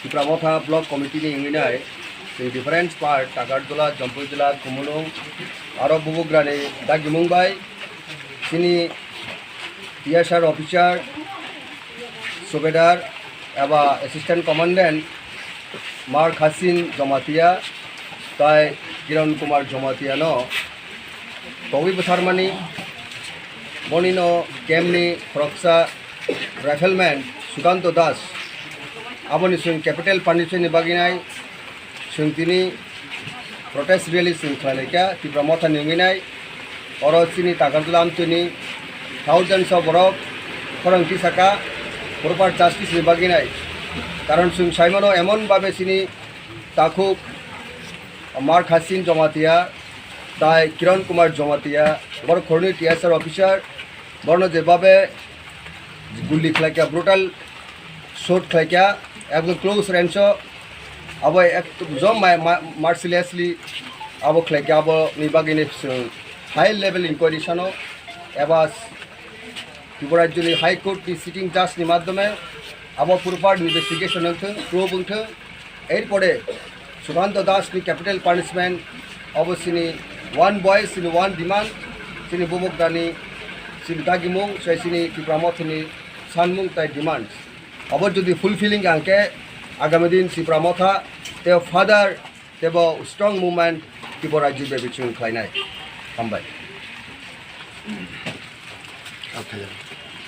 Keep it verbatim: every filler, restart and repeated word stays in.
Tipra Motha Block Committee ni wngwi nai chwng different part, Takarjala, Jampuijala, Khumulwng, aro Bubagrani dagimung bai chini T S R officer, subedar eba Assistant Commandant Mar Khasin Jamatia tai Kiran Kumar Jamatia no togwi bwtharmani, bonino camp ni khoroksa rifleman Sukanto Das, aboni chwng capital punishment ni bagwi nai chwng tini protest rally chwng khlai lai kha Tipra Motha ni wngwi nai. Oro chini Takarjala amtwini thousands of borok khorang tisaka proper justice ni bagwi nai. Karon chwng saimano emon babe chini takhuk Mar Khasin Jamatia tai Kiran Kumar Jamatia, borok khoroknwi T S R officer, borokno jebabe guli khlaikha, brutal shot khlaikha, ekdom close range o, abo ekdom jom ma-, ma-, mercilessly abo khlaikha, aboni bagwino chwng high level inquiry sano, eba Tripura Rajyoni High Court ni sitting judge ni madhyome abo proper investigation wngthung, probe wngthung. Erpore Sukanto Das ni capital punishment, abo chini one voice, chini one demand, chini Bubagrani chini dagimung, sai chini Tipra Mothani sanmung tai demand. Abo jodi fulfilling ang khe, agami din Tipra Motha tei further teibo strong movement Tripura Rajyo bebak chwng khlainai. Hambai.